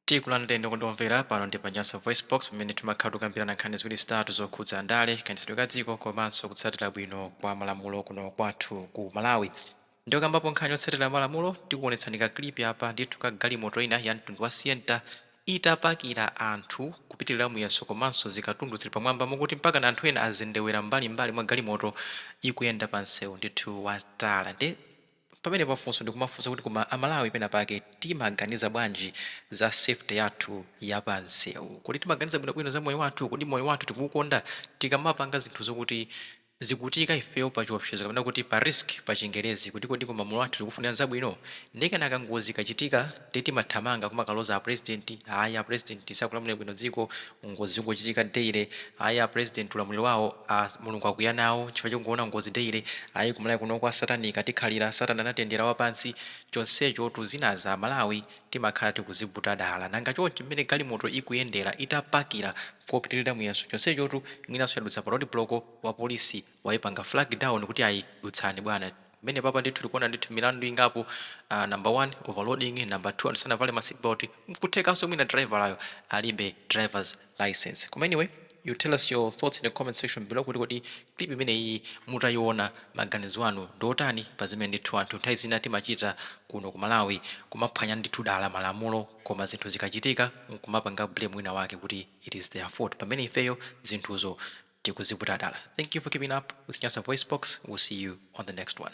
Tikulandireni okonda pano ndi pa Nyasa Voice Box, pamene timakhala tikukambirana nkhani ziwiri zitatu zokhudza ndale, kayendetsedwe ka dziko komanso kutsatira bwino kwa malamulo kuno kwathu ku Malawi. Ndiokambapo nkhani yotsatira malamulo, tikuonetsani ka clip apa ndithu ka galimoto ina ya mtundu wa Sienta itapakira anthu kupitirira muyeso, komanso zikatundu zili pamwamba, mukuti mpaka na anthu ena azendewera mbalimbali mwa galimoto ikuyenda pa msewu ndithu wa tala. Ndi pamene pafunso ndikumafunsa kuti, koma Amalawi pena pake timaganiza bwanji za safety yathu ya pansewu? Kodi timaganiza bwinobwino za moyo wathu? Kodi moyo wathu tikuwukonda tikamapanga zinthu zokuti zikutika ifeyo pa chiopsezo, kapena kuti pa risk pa Chingerezi? Kuti kodi koma moyo wathu tikufunira zabwino? Ndi kenaka ngozi ikachitika ndi timathamanga kumakaloza a President: ayi, a President sakulamulira bwino dziko, ngozi zingochitika daily. Ayi, a President ulamuliro wawo a Mulungu akwiya nawo chifukwa chokungoona ngozi daily. Ayi, kumalawi kuno kwa satanic, tikhalira Satana anatendera wapansi. Chonsecho tuzinaza Malawi timakhala tikuziputa dala. Nanga chonchi mmene galimoto ikuyendera itapakira kopitirira muyeso, chonsechotu mwinanso yadutsa pa road block, wa polisi wayipanga flag down kuti ayi, dutsani bwana. Mmene papa ndithu tikuona ndithu milandu ingapo: number one, overloading; number two, anthu sanavale ma seatbelt; nkuthekanso mwina driver layo alibe driver's license. Koma anyway, you tell us your thoughts in the comment section below kuti kodi clip imeneyi mutayiona, maganizo anu ndiotani pa zimene ndithu anthu nthawi zina timachita kuno ku Malawi, kumaphwanya ndithu dala malamulo, koma zinthu zikachitika nkumapanga blame wina wake kuti it is their fault, pamene ifeyo zinthuzo tikuziputa dala? Thank you for keeping up with Nyasa Voice Box. We'll see you on the next one.